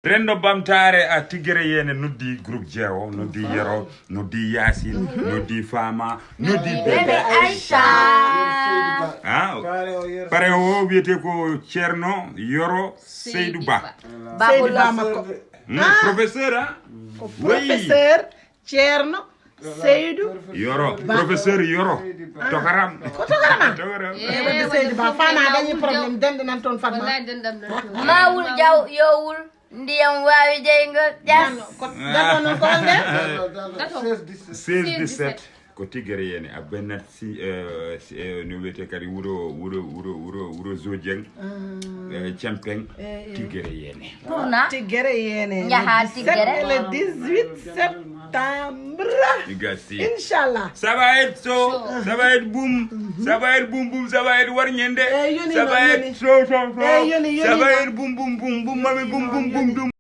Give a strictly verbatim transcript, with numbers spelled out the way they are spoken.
Rendo Bamtare a Tigere Yene noddi groupe Jeewo, noddi Yero, noddi Yasin, noddi Fama, noddi Bebe Aisha. Ah, pare o wiyete ko Ceerno Yoro Seydou Ba. Babula makko. Hmm, professeur, ah? Ko professeur Ceerno Seydou. Yoro, professeur Yoro. Tokaram. Ko tokarama? Tokaram. E wadde Seydou Ba, fana dañi problème, denɗe nan toon Fatma. Mawul jaw yowul ndiyam wawi jeygol ƴas. Ko dato noon ko wonde? seize dix-sept. Ko Tigere Yene a bennat si, eh, si, eh, no wiyete kadi wuro wuro wuro wuro wuro Zodieng, eh, Cempeng. Tigere Yene. Tourna Tigere Yene. Njaha Le dix-sept Tigere. Et le dix-huit septembre. Igasi. Inchallah. Ça va être chaud, ça va être boum, ça va être boum boum, ça va être warñende, Eh, yoni, ça va yoni. être chaud chaud chaud, Eh, yoni, yoni, ça va yoni. Être boum boum boum boum, mami boum boum boum boum.